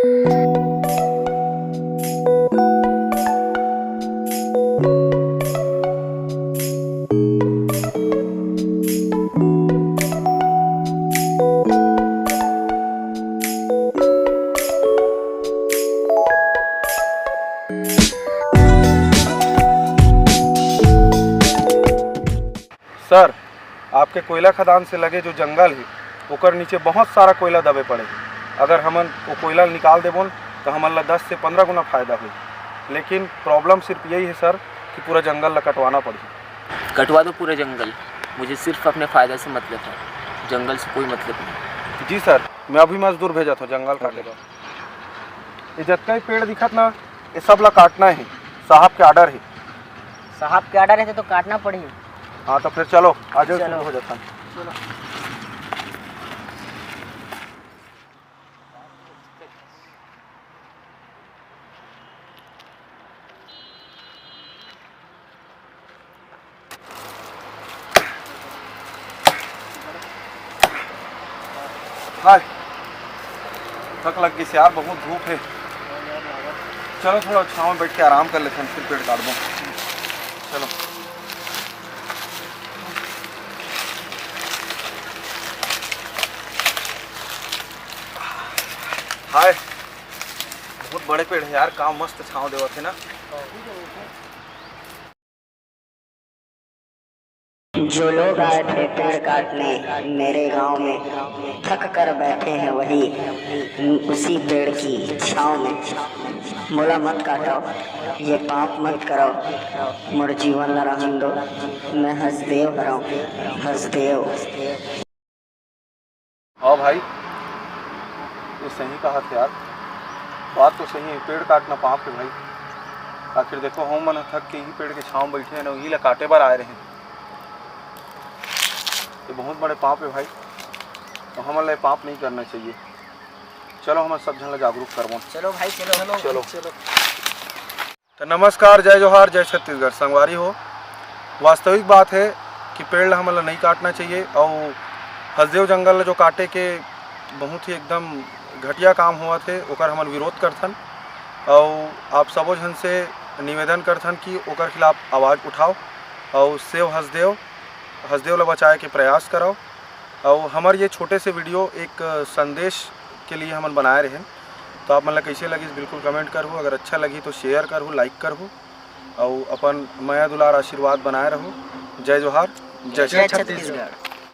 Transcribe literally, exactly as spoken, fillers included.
Sir, आपके कोयला खदान से लगे जो जंगल हे, ओकर नीचे बहुत सारा कोयला दबे पड़े हे। अगर हमन वो कोयला निकाल देबोन, तो हमन ला दस से पंद्रह गुना फायदा होई। लेकिन problem सिर्फ यही हे सर, कि पूरा जंगल ला कटवाना पड़ही। कटवा दो पूरा जंगल, मुझे सिर्फ अपने फायदा से मतलब है, जंगल से कोई मतलब नहीं। जी सर, मैं अभी मजदूर भेजत हूँ जंगल काटे बर। ये जतका ही पेड़ दिखत ना, ये सब ला काटना हे, साहब के order हे। साहब के order हे तो काटना पड़ही। हाँ, तो फिर चलो, आ जाओ, चलो। शुरू हो जाता है। हाय, थक लग गई यार, बहुत धूप हे। चलो, थोड़ा छाँव में बैठ के आराम कर लेथन, फिर पेड़ काटबो। चलो। हाय, बहुत बड़े पेड़ हे यार, का मस्त छाँव देवत हे ना। जो लोग आए थे पेड़ काटने मेरे गांव में, थक कर बैठे हैं वही उसी पेड़ की छांव में। मोला मत काटो, ये पाप मत करो, मोर जीवन ला रहन दो, मैं हसदेव हरंव, हसदेव। हाँ भाई, ये सही कहा था यार, बात तो सही हे, पेड़ काटना पाप हे भाई। आखिर देखो, हम मन थक के इही पेड़ के छाँव में बैठे हन, इही ला काटे बर आए रहेन। ये बहुत बड़े पाप हे भाई, तो हमन ला ये पाप नहीं करना चाहिए। चलो, हमन सब झन ला जागरूक करबो। चलो भाई, चलो। चलो। तो नमस्कार, जय जोहार, जय छत्तीसगढ़। संगवारी हो, वास्तविक बात हे कि पेड़ ला हमन ला नहीं काटना चाहिए, अउ हसदेव जंगल ला जो काटे के बहुत ही एकदम घटिया काम होवत हे, ओकर हमन विरोध करथन। अउ आप सबो झन से निवेदन करथन कि ओकर खिलाफ आवाज़ उठाओ, अउ सेव हसदेव, हसदेव ला बचाए के प्रयास करव। अउ हमर ये छोटे से video एक संदेश के लिए हमन बनाए रहेन। तो आप मन ला कैसे लगिस, बिल्कुल comment करहू। अगर अच्छा लगी तो share करहू, like करहू, अउ अपन मया दुलार आशीर्वाद बनाए रहू। जय जोहार, जय जय छत्तीसगढ़। छत्तीसगढ़।